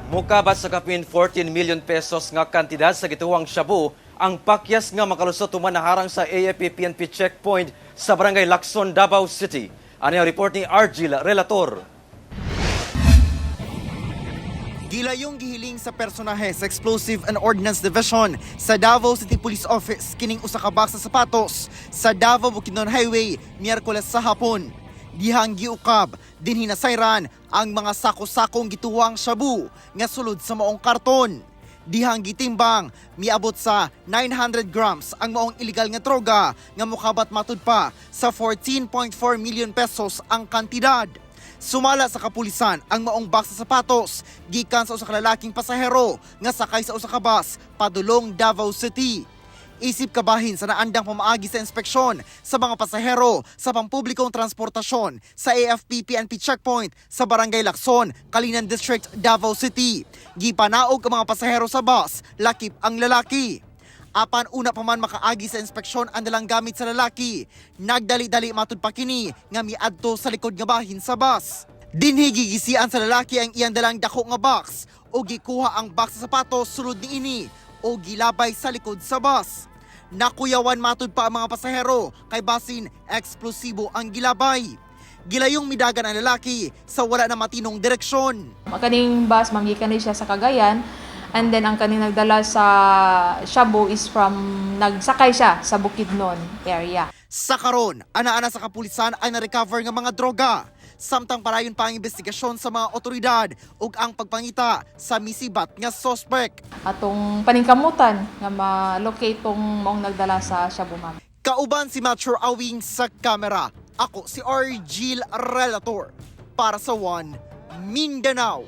Mukabat sa kapin 14 million pesos nga kantidad sa gituwang shabu ang pakyas nga makalusot human naharang sa AFP PNP checkpoint sa Barangay Lacson, Davao City. Ano ang report ni Argil Relator? Gilayong gihiling sa personahe sa Explosive and Ordnance Division sa Davao City Police Office kining usa ka box sa sapatos sa Davao Bukidnon Highway Miyerkules sa hapon. Dihang giukab dinhi nasayran ang mga sako-sakong gituwang shabu nga sulod sa maong karton. Dihang gitimbang miabot sa 900 grams ang maong illegal nga droga nga mokabat matud pa sa 14.4 million pesos ang kantidad. Sumala sa kapulisan ang maong box sa sapatos gikan sa usa ka lalaking pasahero nga sakay sa usa ka bus padulong Davao City. Isip kabahin sa naandang pamaagi sa inspeksyon sa mga pasahero sa pampublikong transportasyon sa AFP PNP checkpoint sa Barangay Lacson, Calinan District, Davao City. Gipanaog ang mga pasahero sa bus, lakip ang lalaki. Apan una pa man makaagi sa inspeksyon ang dalang gamit sa lalaki. Nagdali-dali matud pa kini nga miadto sa likod nga bahin sa bus. Dinhi gigisian sa lalaki ang iyang dalang dako nga box o gikuha ang box sa sapatos sulod niini o gilabay sa likod sa bus. Nakuyawan matud pa ang mga pasahero kay basin eksplosibo ang gilabay. Gilayong midagan ang lalaki sa wala na matinong direksyon. Kaning bus, ma'am, gikan ni siya sa Cagayan. And then, ang kaning nagdala sa shabu is from, nagsakay siya sa Bukidnon area. Sa karon, ana-ana sa kapulisan ang na-recover nga mga droga. Samtang padayon pa ang investigasyon sa mga otoridad ug ang pagpangita sa misibat nga suspect. Atong paningkamutan nga ma-locate tong maong nagdala sa shabu, ma'am. Kauban si Mature Awing sa kamera. Ako si Argil Relator para sa One Mindanao.